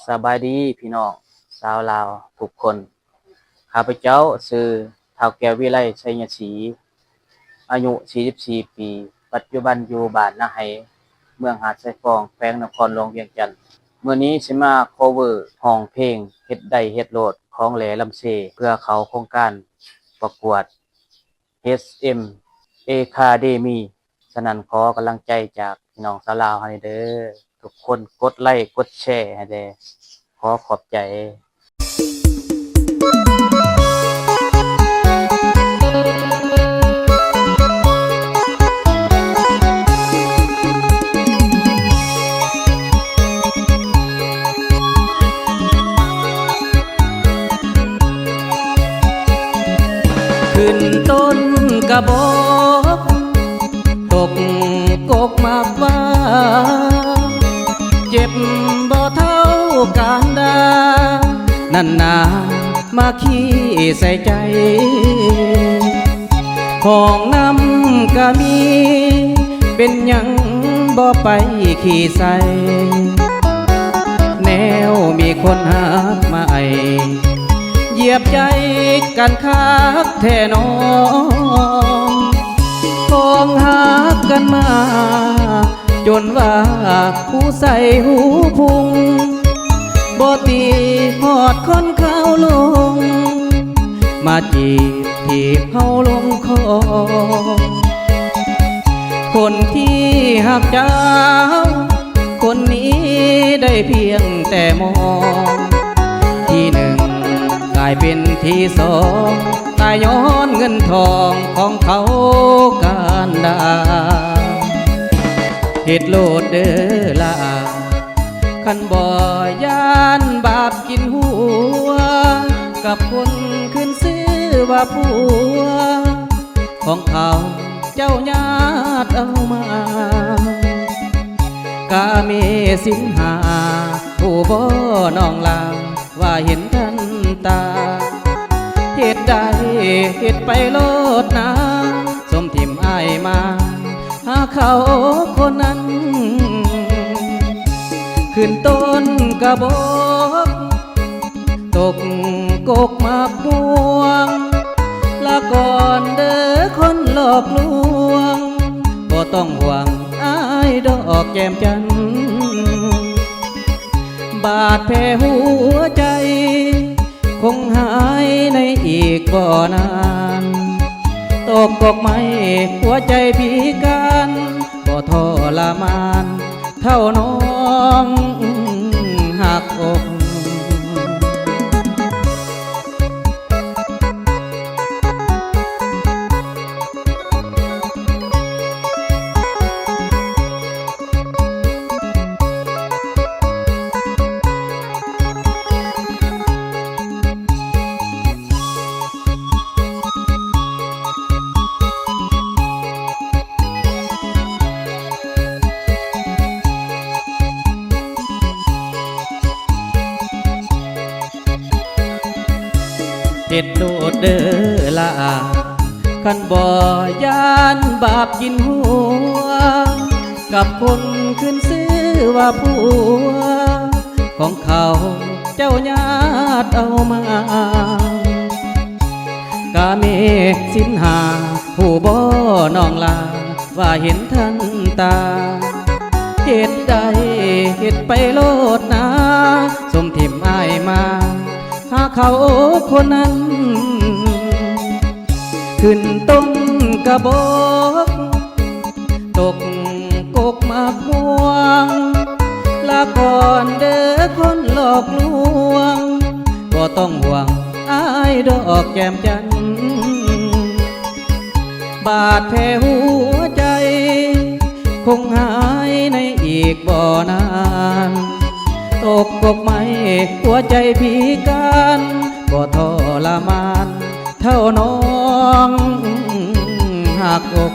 ສະບາຍດີພີ່ນ້ອງຊາວລາວທຸກຄົນ. ຂ້າພະເຈົ້າຊື່ທ້າວແກ້ວ ວິໄລ ໄຊຍະສີ, ອາຍຸສີ່ສິບສີ່ປີ, ປັດຈຸບັນຢູ່ບ້ານນາໄຮ, ເມືອງຫາດຊາຍຟອງ, ແຂວງນະຄອນຫຼວງວຽງຈັນ. ມື້ນີ້ຊິມາ cover ຮ້ອງເພງເຮັດໄດ້ເຮັດໂລດ ຂອງແຫຼລຳເຊ ເພື່ອເຂົ້າໂຄງການປະກວດ ເອັສເອັມ Academy. ສະນັ້ນຂໍກຳລັງໃຈຈາກພີ່ນ້ອງຊາວລາວເຮົານີ້ເດີ, ທຸກຄົນກົດໄລກົດແຊໃຫ້ແດ່. ຂໍຂອບໃຈ. ຂຶ້ນຕົ້ນກະບອກ ຕົກກົກໝາກຫວ້າ ເຈັບບໍ່ເທົ່າການດ່າ ນັ້ນນາມາຂີ້ໃສ່ໃຈ. ຫ້ອງນ້ຳກະມີ ເປັນຫຍັງບໍ່ໄປຂີ້ໃສ່ ແນວມີຄົນຮັກມາໄອ ຢຽບໃຈກັນຄັກແທ້ນ້ອງ ຄອງຮັກກັນມາ ຈົນວ່າຫູໃສຫູພຸ່ງ ບໍ່ຕີຮອດຄົນເຂົາຫຼົງ ມາຈີບຖີບເຮົາລົງຄໍ. ຄົນທີ່ຮັກເຈົ້າ ຄົນນີ້ໄດ້ພຽງແຕ່ມອງ ທີໜຶ່ງກາຍເປັນທີສອງ ຕາຍຍ້ອນເງິນທອງຂອງເຂົາການດາ. ເຮັດໂລດເດີລະ ຄັນບໍ່ຢ້ານບາບກິນຫົວ ກັບຄົນຂຶ້ນຊື່ວ່າຜົວ ຂອງເຂົາເຈົ້າຍາດເອົາມາ ກາເມສິນຫ້າ ຮູ້ບໍ່ນ້ອງລາ ວ່າເຫັນທັນຕາ ເຮັດໄດ້ເຮັດໄປໂລດນາ ສົມຖິ້ມອ້າຍມາ ຫາເຂົາຄົນນັ້ນ ຂຶ້ນຕົ້ນກະບອກ ຕົກກົກໝາກມ່ວງ ລາກ່ອນເດີຄົນຫຼອກລວງ ບໍ່ຕ້ອງຫ່ວງອ້າຍດອກແກ້ມຈັນ ບາດແຜຫົວໃຈ ຄົງຫາຍໃນອີກບໍ່ນານ ຕົກກົກໄມ້ຫົວໃຈພິການ ບໍ່ທໍລະມານເທົ່ານ້ອງຮັກອົກ. ເຮັດໂລດເດີລະ ຄັນບໍ່ຢ້ານບາບກິນຫົວ ກັບຄົນຂຶ້ນຊື່ວ່າຜົວ ຂອງເຂົາເຈົ້າຍາດເອົາມາ ກາເມສິນຫ້າ ຮູ້ບໍ່ນ້ອງລາ ວ່າເຫັນທັນຕາ ເຮັດໄດ້ເຮັດໄປໂລດນາ ສົມຖິ້ມອ້າຍມາ ຫາເຂົາຄົນນັ້ນ ຂຶ້ນຕົ້ນກະບອກ ຕົກກົກໝາກມ່ວງ ລາກ່ອນເດີຄົນຫຼອກລວງ ບໍ່ຕ້ອງຫ່ວງອ້າຍດອກແກ້ມຈັນ ບາດແຜຫົວໃຈ ຄົງຫາຍໃນອີກບໍ່ນານ ຕົກກົກໄມ້ຫົວໃຈພິການ ບໍ່ທໍລະມານເທົ່ານ້ອງຮັກອົກ.